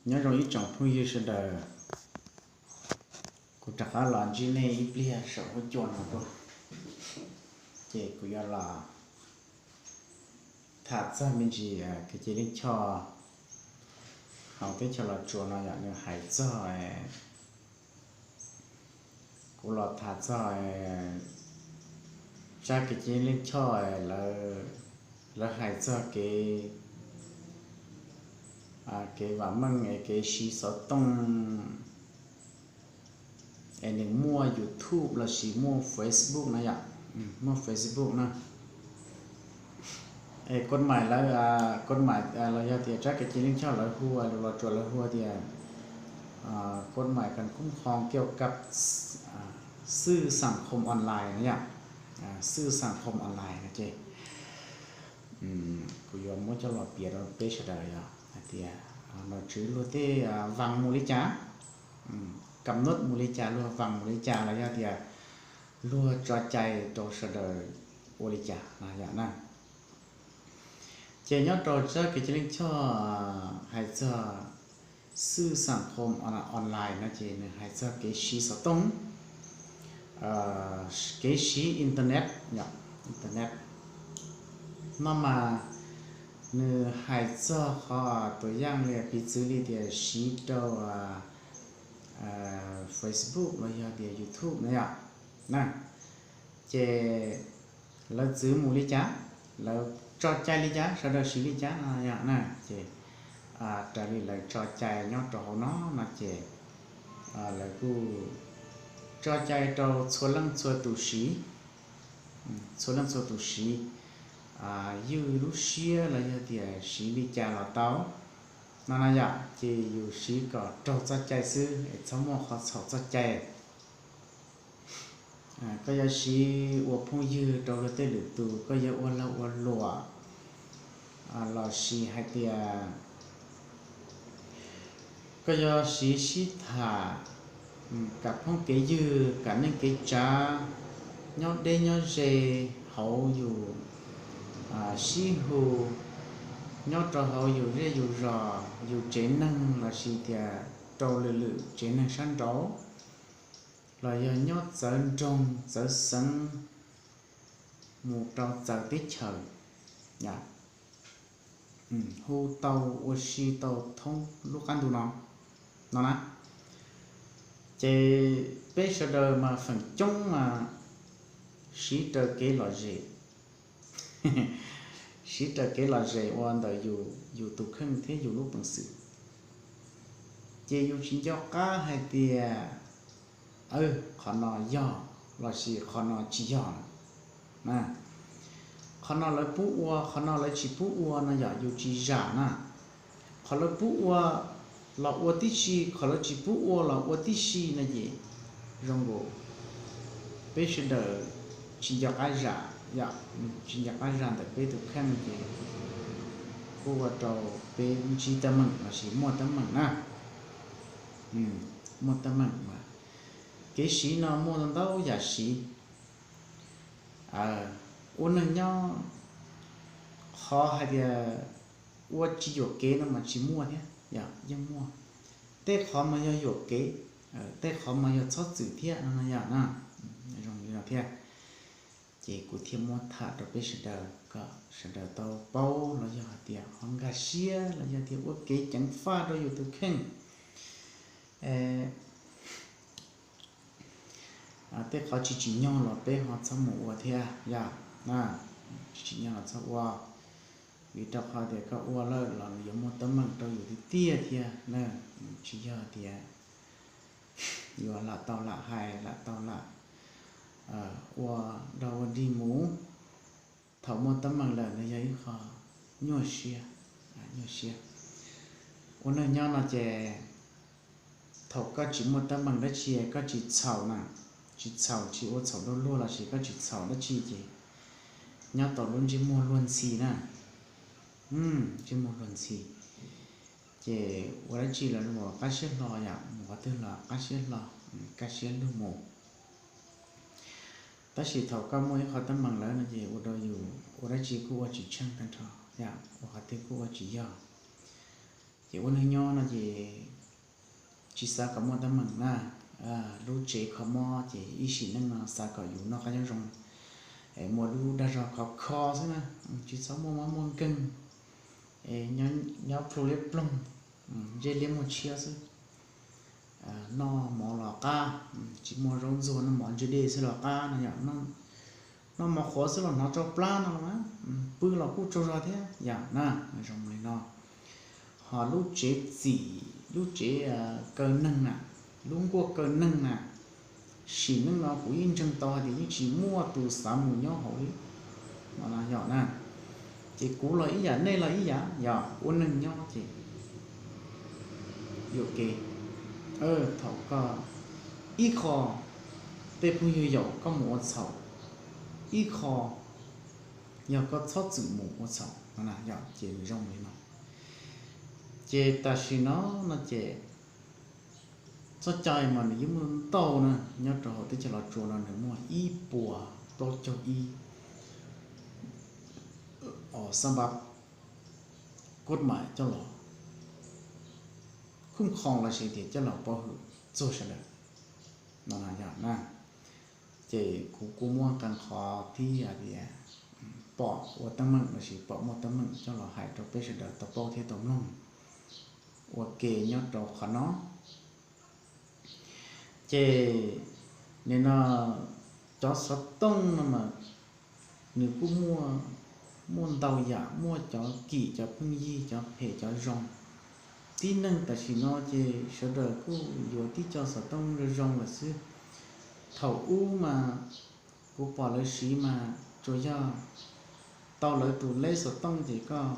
Nyob zoo ib tsoom phooj ywg sawv daws, kuv rov qab los ntsib nej ib pliag saum huab cua no dua, ces kuv yuav los tham txog me ntsis kev cai leej choj hauv teb chaws Los Tsuas no yom, nws hais txog, kuv los tham txog tsab kev cai leej choj, lawv hais txog kev, kev vam meej es kev siv xov tooj es nws muaj YouTube lossis muaj Facebook no yom, muaj Facebook na. Es kod mais lawv, kod mais los yog tias tsab kev cai leej choj lawv hu, lus Los Tsuas lawv hu tias kod mais cần khung khong kiêu cặp xư sản khom online no yom, xư sản khom online no ces kuv yuav muab coj los piav rau peb sawv daws yog hais tias nom tswv luag tej vam mus li cas, kam nub mus li cas, luag vam mus li cas los yog tias luag tso cai rau sawv daws ua li cas no yom na. Ces nyob rau tsab kev cai leej choj hais txog xư sản khom online no ces nws hais txog kev siv xov tooj, kev siv internet, internet no mas nws hais txog qhov tus yaj li piv txwv li tias siv rau Facebook los yog tias YouTube no yom na. Ces lawv txwv mus li cas, lawv tso cai li cas, sawv daws siv li cas no yom na. Ces raws li lawv tso cai nyob rau hauv no no ces lawv kuj tso cai rau txhua leej txhua tus siv, txhua leej txhua tus siv, ywj lub siab los yog tias siv li cas los tau no na yom. Ces yus siv kom raug txoj cai xwb es txhob muaj qhov txhaum txoj cai. Koj yuav siv ua phooj ywg rau luag tej lwm tus, koj yuav ua lag ua luam, lossis hais tias koj yuav siv sib tham, kam phooj kev ywg, kam neej kev tsav, nyob deb nyob ze, hauv yus sib hu, nyob rau hauv yus zej yus zos, yus tsev neeg lossis tias rau lwm lwm tsev neeg sab nraud, los yog nyob txawv nroog txawv xeev mus rau txawv teb chaws, hu tau ua si tau thoob lub qab ntuj no, no na. Ces peb sawv daws mas feem coob mas siv raws kev lom zem, siv raws kev lom zem ua ntawm yus tus kheej thiab yus lub peev xwm. Ces yus tsis nco qab hais tias qhov no yog lossis qhov no tsis yog. Qhov no lawv pub ua, qhov no lawv tsis pub ua no yog yus tsis zam na. Qhov lawv pub ua los ua tib si, qhov lawv tsis pub ua los ua tib si no ces zoo nkaus peb sawv daws tsis nco qab zam, yog tsis nco qab zam ntawm peb tus kheej ces kuj ua rau peb ntsib teeb meem lossis muaj teeb meem na. Muaj teeb meem mas kev siv no muaj ntau yam siv. Ua neeg nyob qhov hais tias ua tsis yuam kev no mas tsis muaj thiab, yog yeej muaj. Tej qhov mas yog yuam kev, tej qhov mas yog txhob txwm thiab no yog na. Zoo li no thiab. Ces kuv thiaj muab tham rau peb sawv daws kom sawv daws tau paub los yog hais tias ho nkag siab los yog tias ua kev ceev faj rau yus tus kheej. Tej qhov tsis tsim nyog los peb ho txhob mus ua thiab yog, tsis tsim nyog los txhob ua. Vim rau qhov tias koj ua lawm los nws yuav muaj teeb meem rau yus tiag tiag thiab na. Tsis yog tias yuav lam tau lam hais lam tau lam ua dog ua dig mus. Thaum muaj teeb meem lawm nws yog ib qho nyuaj siab, nyuaj siab. Ua neeg nyob no ces thaum koj tsis muaj teeb meem dab tsi koj tsis txhaum na, tsis txhaum tsis ua txhaum dab luag lossis koj tsis txhaum dab tsi ces nyob tau lub ntsej muag luag ntxhi na. Ntsej muag luag ntxhi ces ua dab tsi los qab siab hlo yom, mus qhov twg los qab siab hlo, kaj siab lug mus. Tab sis thaum koj muaj ib qho teeb meem lawm no ces ua rau yus ua dab tsi kuj ua tsis tsheej tag nrho, yog ua qhov twg kuj ua tsis yog. Ua neeg nyob no ces tsis xav kom muaj teeb meem na. Lub tsev kho mob ces ib sim neej no xav kom yus noj qab nyob zoo, muaj lub dag zog khov kho xwb na, tsis txhob muaj mob muaj nkeeg, nyob plhu liab ploog, ntsej liab muag tshiab xwb. Noj mov los qab, tsis muaj zaub ntxuag, noj mov ntse dej xwb los qab no yom. Noj mov qhuav xwb los hnov tsau plab no los, pw los kuj tsaug zog thiab yom na. Zoo li no, ho lub tsev txim, lub tsev kaw neeg na, lub nkuaj kaw neeg na, sim neej no kuv yeej ntseeg tau hais tias yeej tsis muaj tus xav mus nyob hauv li no yom na. Ces kuv los ib yam, nej los ib yam yom, ua neeg nyob ces yuam kev. Thaum koj ib qho tej phooj ywg yaum koj mus ua txhaum, ib qho yog koj txhob txwm mus ua txhaum no yom, ces zoo li no. Ces tam sim no no ces txoj cai mas nws yeej muaj ntau na, nyob rau hauv teb chaws Los Tsuas no nws muaj ib puas plaub caug ib xab npab kod mais coj los khum khoo los sis tias coj los pov hwm txog sawv daws no yom na. Ces kuv kuj muaj qee qhov thiab tias pom ua teeb meem los sis pom muaj teeb meem coj los hais rau peb sawv daws tau paub thiab tau mloog ua ke nyob rau qhov no. Ces nim no cov xov tooj no mas nws kuj muaj, muaj ntau yam, muaj cov kim, cov phooj ywg, cov phem, cov zoo. Tib neeg tam sim no ces sawv daws kuj yuav tib co xov tooj zoo zoo lawm xwb. Thaum ub mas kuv pom lawv siv mas tsuas yog tau lawv tus leb xov tooj ces koj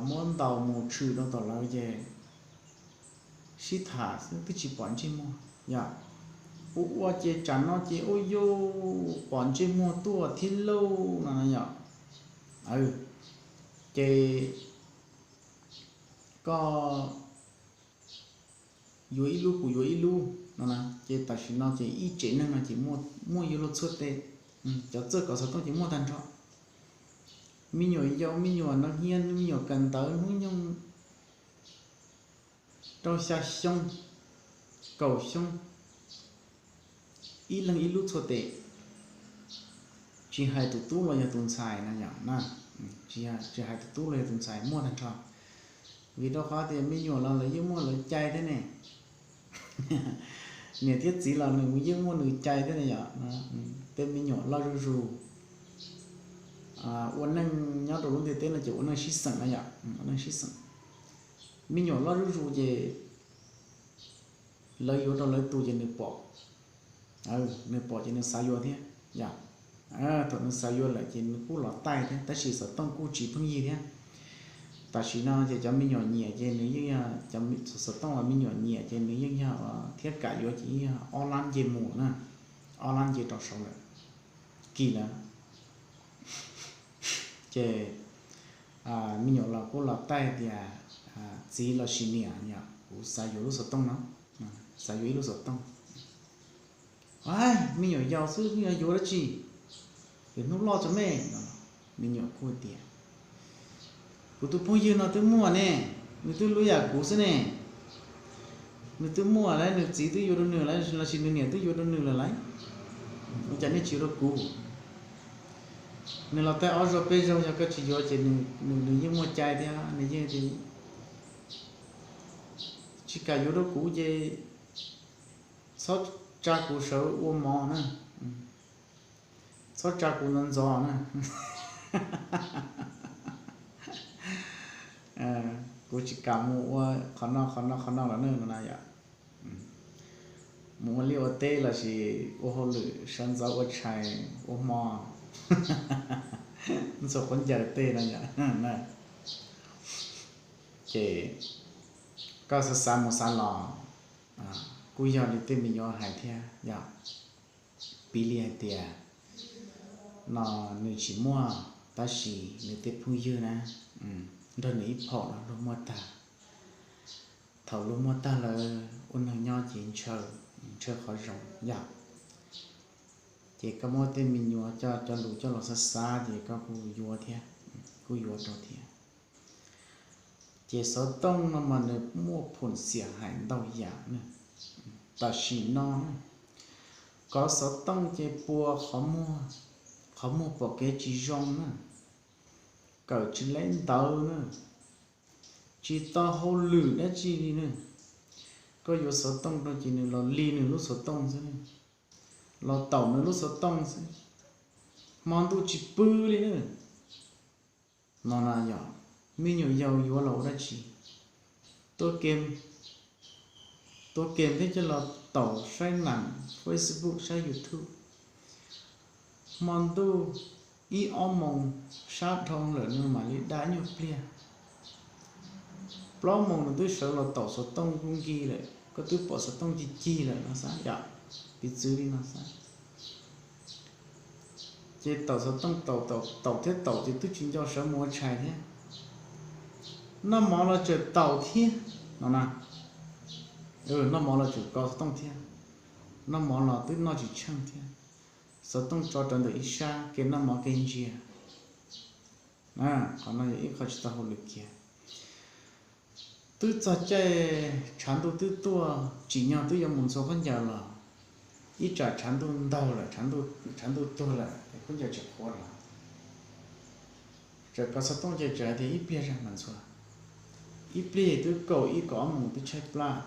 muab ntaus mus tshwm rau tom lawv ces sib tham xwb twb tsis pom ntsej muag yom. Ua ua ces tsam no ces ua yuj pom ntsej muag tuaj thiab lauj no yom. Ces koj yuav ib lub kuv yuav ib lub no na, ces tam sim no ces ib tsev neeg no ces muaj yuav luag txhua tes. Cov txawj kov xov tooj ces muaj tag nrho, me nyuam yaus, me nyuam nov hiab, me nyuam kawm ntawv hnub nyoog rau xya xyoo, kaum xyoo, ib leeg ib lub txhua tes. Tsis hais tus tub los yog tus ntxhais no yom na, tsis hais tus tub los yog tus ntxhais muaj tag nrho. Vim rau qhov tias me nyuam los lawv yeej muaj lawv cai thiab ne. Niam thiab txiv los nws yeej muaj nws cai thiab ne yom. Tej me nyuam loj zuj zus ua neej nyob rau lub ntiaj teb no ces ua neej sib xeem na yom, ua neej sib xeem. Me nyuam loj zuj zus ces lawv yuav rau lawv tus ces nws pom, nws pom ces nws xav yuav thiab yom. Thaum nws xav yuav lawm ces nws kuj los taij thiab, tab sis xov tooj kuj tsis pheej yig thiab. Tam sim no ces cov me nyuam nyiam ces nws yeej yog, xov tooj los me nyuam nyiam ces nws yeej yog, thiab kam yuav ces yeej yog ob lab nce mus na, ob lab nce rau saud lawm, kim lawm. Ces me nyuam los kuj los taij tias txiv los sis niam yom, kuv xav yuav lub xov tooj no, xav yuav ib lub xov tooj. Aib, me nyuam yaus xwb, yog yuav dab tsi, hnub loj tso me. Me nyuam kuj tias, kuv tus phooj ywg no twb muaj ne, nws twb luaj yam kuv xwb ne. Nws twb muaj lawm, nws txiv twb yuav rau nws lawm los sis nws niam twb yuav rau nws lawm lauj, ua cas nej tsis yuav rau kuv? Nws los taij ob zaug peb zaug, yog koj tsis yuav ces nws yeej muaj cai thiab, nws yeej tsis kam yuav rau kuv ces txhob tsa kuv sawv ua mov na, txhob tsa kuv ntxov ntxov na. Kuv tsis kam mus ua qhov no qhov no qhov no lawm na no na yom. Mus ua liaj ua teb los sis ua hauj lwm sawv ntxov ua tshais ua hmo, ntxhua quav ncaws tej no yom. Ces koj xav xav mus xav los, kuj yog li tej me nyuam hais thiab yom. Piv li hais tias no nws tsis muaj, tab sis nws tej phooj ywg na, nrog nws ib phaum no luag muaj tag. Thaum luag muaj tag lawm ua neeg nyob ces ntshaw, ntshaw qhov zoo yom. Ces koj muab tej me nyuam coj cov lus coj los xav xav ces koj kuj yuav thiab, kuj yuav rau thiab. Ces xov tooj no mas nws muaj phum xiam hais ntau yam na. Tam sim no na, kov xov tooj ces pua qhov muag pom kev tsis zoo na, kawm tsis laib ntawv na, tsis tau hauj lwm dab tsi li na. Koj yuav xov tooj rau ces nws los li nws lub xov tooj xwb, los taum nws lub xov tooj xwb, hmo ntuj tsis pw li na. No na yog me nyuam yaus yuav los ua dab tsi? Tua game thiab coj los taum saib nees, Facebook, saib YouTube. Hmo ntuj ib ob moos sab dhau lawm no mam li da nyuag pliag. Plaub moos nws twb sawv los taum xov tooj kuj nkig lawm, koj twb pom xov tooj cig cig lawm no xav yom, piv txwv li no xav. Ces taum xov tooj taum taum taum thiab taum ces twb tsis nco sawv mus ua tshais thiab. Noj mov los tseem taum thiab no na. Noj mov los tseem kov xov tooj thiab, noj mov los twb noj tsis tsheej thiab. Xov tooj tso rawv ntawm ib sab, kev noj mov kev ntsia. Qhov no yog ib qho tsis tau hauj lwm kiag. Twb txog caij tshav ntuj twb tuaj, tsim nyog twb yuav mus ntxhua khaub ncaws los, ib tsam tshav ntuj ntaug lawm, tshav ntuj tuag lawm es khaub ncaws tsis qhuav los, tseem kov xov tooj ces tseem hais tias ib pliag zag mam ntxhua, ib pliag twb kaum ib kaum ob moos twb tshaib plab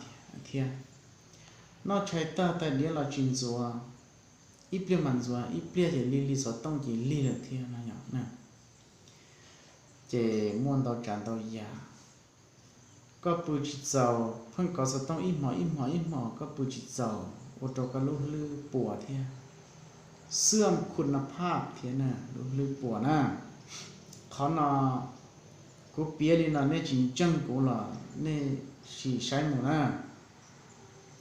thiab. Noj tshais tag tais diav los tsis ntxuav, ib pliag mam ntxuav, ib pliag ces li li xov tooj ces lig lawm thiab no yom. Ces muaj ntau tsav ntau yam, koj pw tsis txaus, pheej kov xov tooj ib hmos ib hmos ib hmos, koj pw tsis txaus, ua rau koj lub hlwb puas thiab, xwm khun na phaj thiab na, lub hlwb puas na. Qhov no kuv piav li no nej tsis ntseeg kuv los nej sim saib mus na,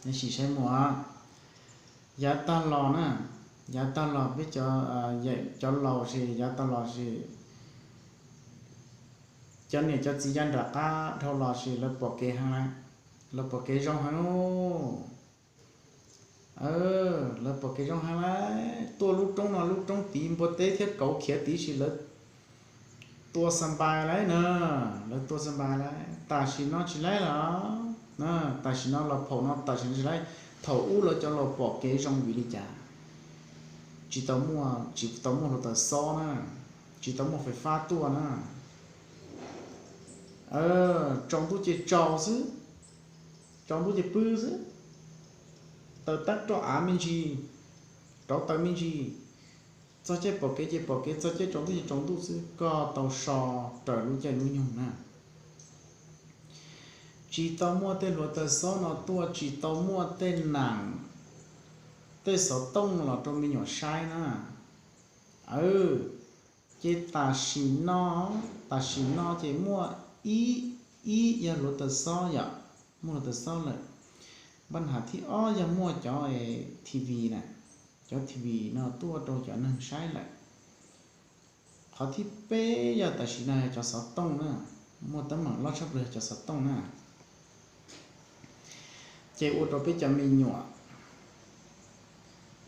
nej sim saib mus os. Yav tag los na, yav tag los peb cov, cov laus ces yav tag los ces cov niam cov txiv yav nram qab dhau los ces lawv pom kev heev lawm, lawv pom kev zoo heev. Lawv pom kev zoo heev lawm, tuaj lub roob no lub roob tid npua teb thiab kauv khiav tid ces lawv tua xa npais lawm na, lawv tua xa npais lawm. Tam sim no tsis laib lawm, tam sim no los phaum no tam sim no tsis laib. Thaum ub lawv cov laus pom kev zoo vim li cas? Tsis tau muaj, tsis tau muaj hluav taws xob na, tsis tau muaj fais fab tuaj na. Tsaus ntuj ces tsaus xwb, tsaus ntuj ces pw xwb, taws tab roj av me ntsis, rauv taws me ntsis, txog caij pom kev ces pom kev, txog caij tsaus ntuj ces tsaus ntuj xwb, koj tau so raws lub caij lub nyoog na. Tsis tau muaj tej hluav taws xob no tuaj, tsis tau muaj tej nam, tej xov tooj los rau me nyuam saib na. Ces tam sim no, tam sim no ces muaj ib, ib yog hluav taws xob yom, muaj hluav taws xob lawm. Npaj has thib ob yog muaj cov T V na, cov T V no tuaj rau cov neeg saib lawm. Qhov thib peb yog tam sim no yog cov xov tooj na, muaj teeb meem loj tshaj plaws yog cov xov tooj na. Ces ua rau peb cov me nyuam,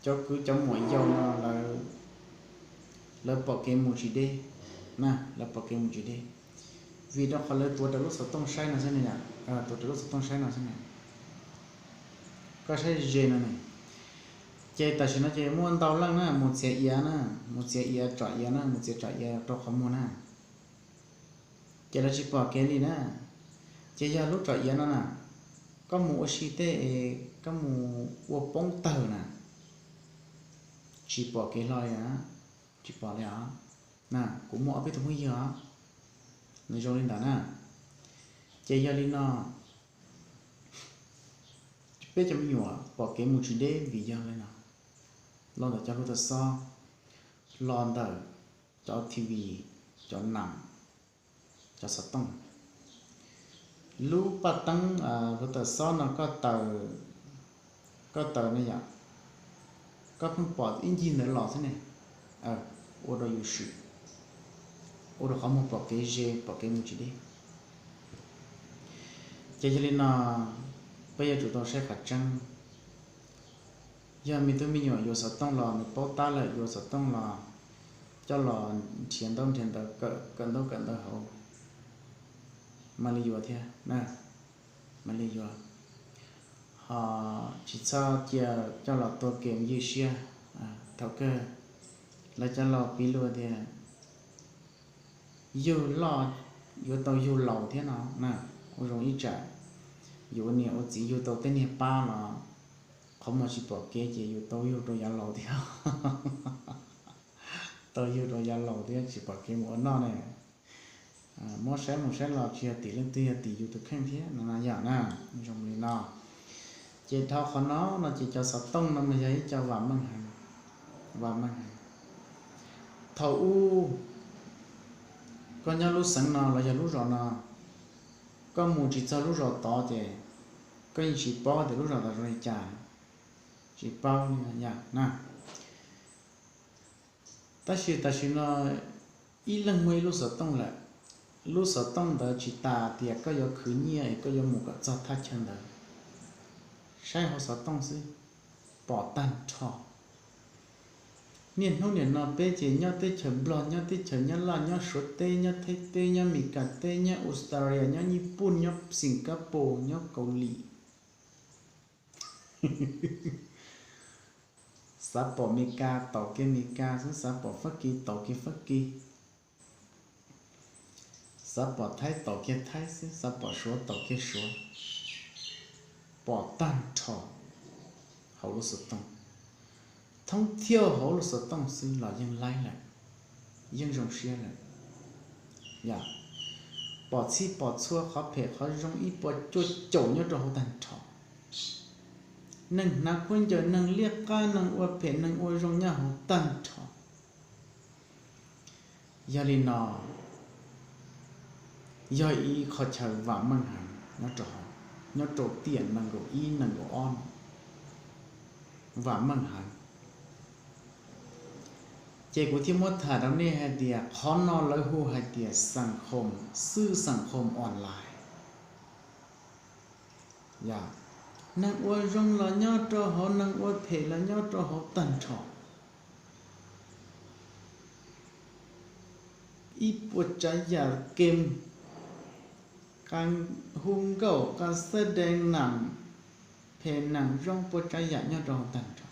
cov kwv cov muam yau no lawv pom kev mus tsis deb na, lawv pom kev mus tsis deb, vim rau qhov lawv tuav rawv lub xov tooj saib no xwb ne, tuav rawv lub xov tooj saib no xwb ne. Koj saib ze no ne. Ces tam sim no ces muaj ntau leej na mus txiav iav na, mus txiav iav tsom iav na, mus txiav tsom iav rau qhov muag na, ces lawv tsis pom kev li na. Ces yog lub tsom iav no na, koj mus ua si tej, koj mus ua poob tawg na, tsis pom kev hlo li, tsis pom li os. Kuv muaj ob peb tug phooj ywg os, nws zoo li ntawd na. Ces yog li no, peb cov me nyuam pom kev mus tsis deb vim yog li no, los ntawm cov hluav taws xob, los ntawm cov T V, cov nam, cov xov tooj. Lub paj teeb hluav taws xob no koj taws, koj taws ne yom, koj pheej pom ib ncig ntawd los xwb ne, ua rau yus swm, ua rau qhov muag pom kev ze, pom kev mus tsis deb. Ces yog li no, peb yuav tsum tau saib qhov tseeb. Yog me tub me nyuam yuav xov tooj los nws paub tab lawm, yuav xov tooj los coj los nrhiav ntaub nrhiav ntawv, kawm ntaub kawm ntawv hauv, mam li yuav thiab na, mam li yuav. Ho tsis txhob cia coj los tua kem ywj siab. Thaum kawg lawv cov laus piv lus tias yug loj yuav tau yug laus thiab no na. Ua zoo ib tsam yus ua niam ua txiv yug tau tej niag pab los qhov muag tsis pom kev ces yus tau yug rau yav laus thiab. Tau yug rau yav laus thiab tsis pom kev mus ua noj ne. Muab saib mus saib los tsis yog tim leej twg, yog tim yus tus kheej thiab no no yom na. Zoo li no ces dhau qhov no no ces cov xov tooj no mas yog ib co vam meej heev, vam meej heev. Thaum ub koj nyob lub xeev no los yog lub zos no, koj mus tsis txog lub zos tod ces koj yeej tsis paub tias lub zos tod zoo li cas, tsis paub li no yom na. Tab sis tam sim no ib leeg muaj ib lub xov tooj lawm. Lub xov tooj ntawd tsis tas tias koj yuav khwv nyiaj es koj yuav mus kom txog thaj chaw ntawd. Saib hauv xov tooj xwb, pom tag nrho. Niaj hnub niam no peb ces nyob teb chaws Nplog, nyob teb chaws Nyab Laj, nyob Suav teb, nyob Thaib teb, nyob Mes Kas teb, nyob Australia, nyob Nyij Pooj, nyob Singapore, nyob Kaus Lim. Xav pom Mes Kas taus kiag Mes Kas xwb, xav pom Fab Kis taus kiag Fab Kis, xav pom Thaib taus kiag Thaib xwb, xav pom Suav taus kiag Suav. Pom tag nrho hauv lub xov tooj. Thoob thiab hauv lub xov tooj xwb los yeej laib lawm, yeej zoo siab lawm. Yog pom txhij pom txhua qhov phem qhov zoo ib puas cuaj caum nyob rau hauv tag nrho. Neeg hnav khaub ncaws, neeg liab qab, neeg ua phem neeg ua zoo nyob hauv tag nrho. Yog li no, yog ib qho chaw vam meej heev nyob rau, nyob rau tiam nees nkaum ib nees nkaum ob no, vam meej heev. Ces kuv thiaj muab tham rau nej hais tias qhov no lawv hu hais tias xas khoom, xwb xas khoom online. Yog neeg ua zoo los nyob rau hauv, neeg ua phem los nyob rau hauv tag nrho. Ib puas tsav yam kem, hu nkauj, qas xab dees, nam phem nam zoo, puas tsav yam nyob rau hauv tag nrho.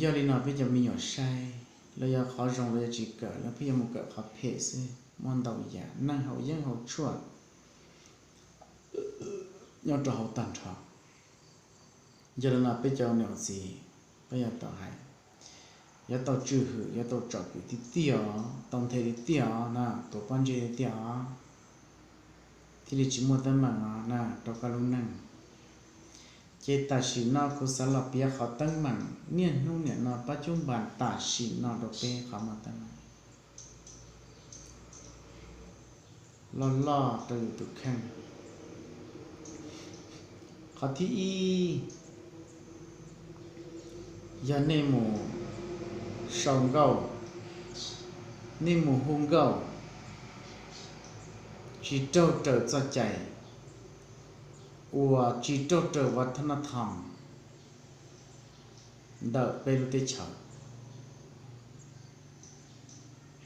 Yog li no peb cov me nyuam saib, los yog qhov zoo los yog tsis kawm, los peb yuav mus kawm qhov phem xwb. Muaj ntau yam neeg haus yeeb haus tshuaj nyob rau hauv tag nrho. Yog li no peb cov niam txiv, peb yuav tau hais, yuav tau tswj hwm, yuav tau tsom kwm tiag tiag os, tau nthe tiag tiag os na, tuav pob ntseg tiag tiag os, thiaj li tsis muaj teeb meem os na rau koj lub neej. Ces tam sim no kuv xav los piav qhov teeb meem niaj hnub niam no pab cub npas tam sim no rau peb qhov muaj teeb meem loj loj rau yus tus kheej. Qhov thib ib, yog nej mus sau nkauj, nej mus hu nkauj tsis raug raws txoj cai, uas tsis raug raws vaj thab naj thom ntawm peb lub teb chaws,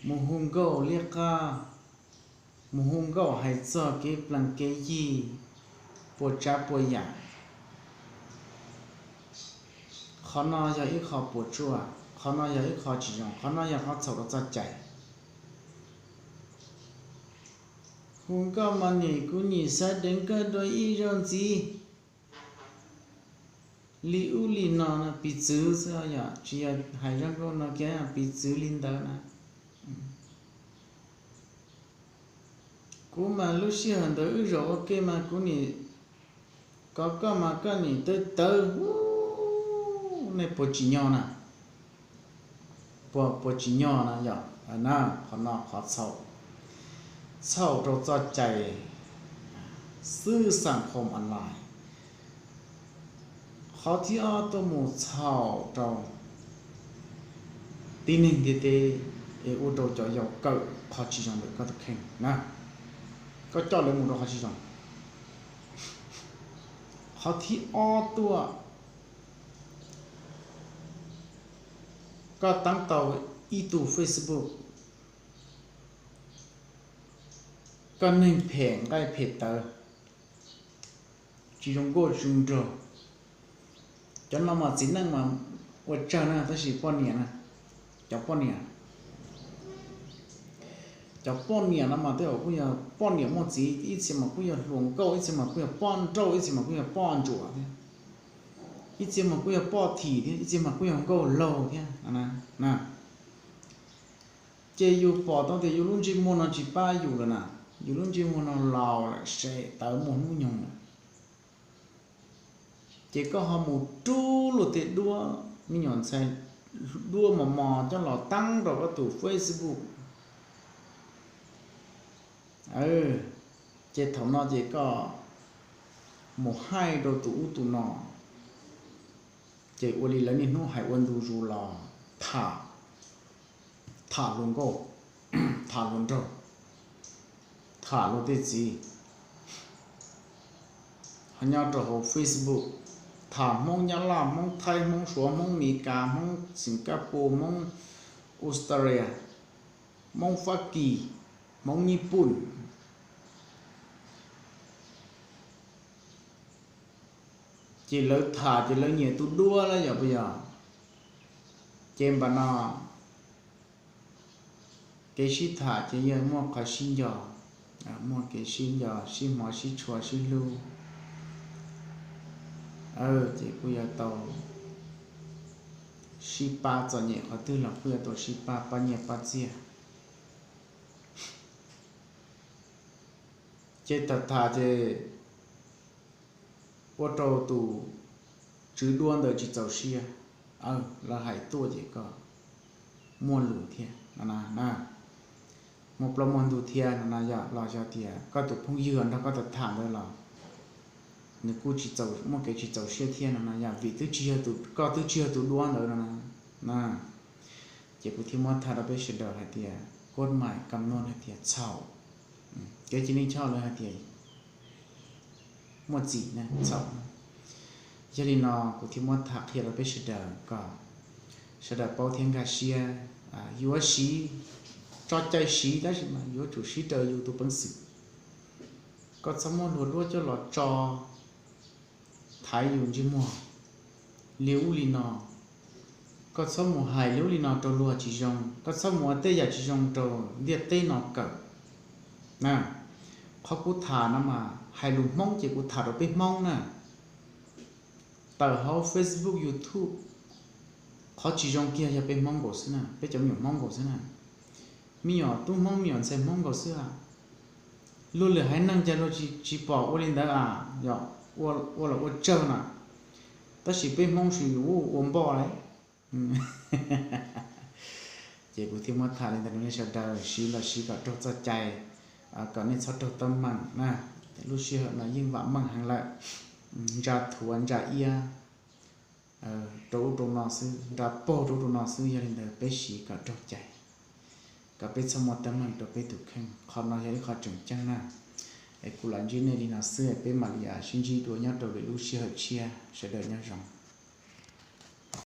mus hu nkauj liab qab, mus hu nkauj hais txog kev plees kev yig, puas tsav puas yam. Qhov no yog ib qho puas tsuaj, qhov no yog ib qho tsis zoo, qhov no yog qhov txhaum rau txoj cai. Hu nkauj mas nim kuv nim xav deev koj dua ib zaug ntxiv li ub li no no, piv txwv xwb yom, tsis yog hais zoo nkauj no kiag, piv txwv li ntawd na. Kuv mas lub sij hawm ntawd wb zaum ua ke mas kuv nim kov koj mas koj nim tawv tawv, nej puas tsim nyog na? Puas, puas tsim nyog na yom? Na, qhov no qhov txhaum, txhaum rau txoj cai xwb xam khom online. Qhov thib ob tuaj mus txhaum rau tib neeg ntiaj teb, es ua rau cov yau kawm qhov tsis zoo ntawm koj tus kheej na, koj coj lawv mus rau qhov tsis zoo. Qhov thib ob tuaj, koj teeb tau ib tug Facebook, Koj neeg phem nqaij phem tawv, tsis zoo nkauj tsis zoo nraug. Cov no mas txiv neej mas ua tsawg na, tab sis poj niam na, cov poj niam, cov poj niam no mas tej zaum kuj yog poj niam muaj txiv, ib txhia mas kuj yog hluas nkauj, ib txhia mas kuj yog poj nrauj, ib txhia mas kuj yog poj ntsuam thiab, ib txhia mas kuj yog poj thim thiab, ib txhia mas kuj yog nkauj laug thiab na. Ces yus pom tau tias yus lub ntsej muag no tsis pab yus lawm na, yus lub ntsej muag no laus lawm, sem tawv muaj hnub nyoog lawm. Ces koj ho mus rub luag tej duab, me nyuam ntxhais duab mos mos coj los teeb rau koj tus Facebook. Ces thaum no ces koj mus hais rau tus ub tus no, ces ua li lawv niaj hnub hais ua ntu zus los tham, tham hluas nkauj, tham hluas nraug, tham luag tej txiv. Ho nyob rau hauv Facebook, tham Hmoob Nyab Laj, Hmoob Thaib, Hmoob Suav, Hmoob Mes Kas, Hmoob Singapore, Hmoob Australia, Hmoob Fab Kis, Hmoob Nyij Pooj. Ces lawv tham ces lawv nyiam tus duab lawm yom, puas yog? Ces npam no kev sib tham ces yog muaj qhov sib nco, muaj kev sib nco, sib hmov sib tshua sib hlub. Ces kuj yuav tau sib pab, txom nyem qhov twg los kuj yuav tau sib pab, pab nyiaj pab txiaj. Ces tham tham ces ua rau tus tswv duab ntawd tsis txaus siab, lawv hais tuaj ces koj muaj lus thiab no na, muaj plaub muaj ntug thiab no na yom, los yog tias koj tus phooj ywg nrog koj tham tham ntawd los nws kuj tsis txaus, muaj kev tsis txaus siab thiab no na yom, vim twb tsis yog, koj twb tsis yog tus duab ntawd no na. Ces kuv thiaj muab tham rau peb sawv daws hais tias koj mam kam noj hais tias txhaum, kev cia li choj lawv hais tias muaj txim na, txhaum. Yog li no kuv thiaj muab tham qhia rau peb sawv daws kom sawv daws paub thiab nkag siab, yuav siv, tso cai siv tab sis mas yuav tsum siv raws yus tus peev xwm. Koj txhob muab luag duab coj los tso thaiv yus ntsej muag li ub li no. Koj txhob mus hais li ub li no rau luag tsis zoo, koj txhob mus ua tej yam tsis zoo rau ntiaj teb no kawm na. Qhov kuv tham no mas hais lus Hmoob ces kuv tham rau peb Hmoob na. Tawm hauv Facebook, YouTube, qhov tsis zoo kiag yog peb Hmoob nkaus xwb na, peb cov me nyuam Hmoob nkaus xwb na. Me nyuam tub Hmoob, me nyuam ntxhais Hmoob nkaus xwb. Luag lwm haiv neeg cas luag tsis pom ua li ntawd a, yog ua los ua tsawg na, tab sis peb Hmoob tsis ua npoj li. Ces kuv thiaj muab tham li ntawd rau nej sawv daws siv los siv kom raug txoj cai, kom nej txhob raug teeb meem na. Lub sij hawm no yeej vam meej heev lawm, ntsa thuav ntsa iab rau ub rau no xwb, nra paug rau ub rau no xwb, yog li ntawd peb siv kom raug cai, kom peb txhob muaj teeb meem rau peb tus kheej. Qhov no yog ib qho tseem ceeb na. Es kuv lam ntsib nej li no xwb, peb mam li sib ntsib dua nyob rau lwm lub sij hawm tshiab, sawv daws nyob zoo.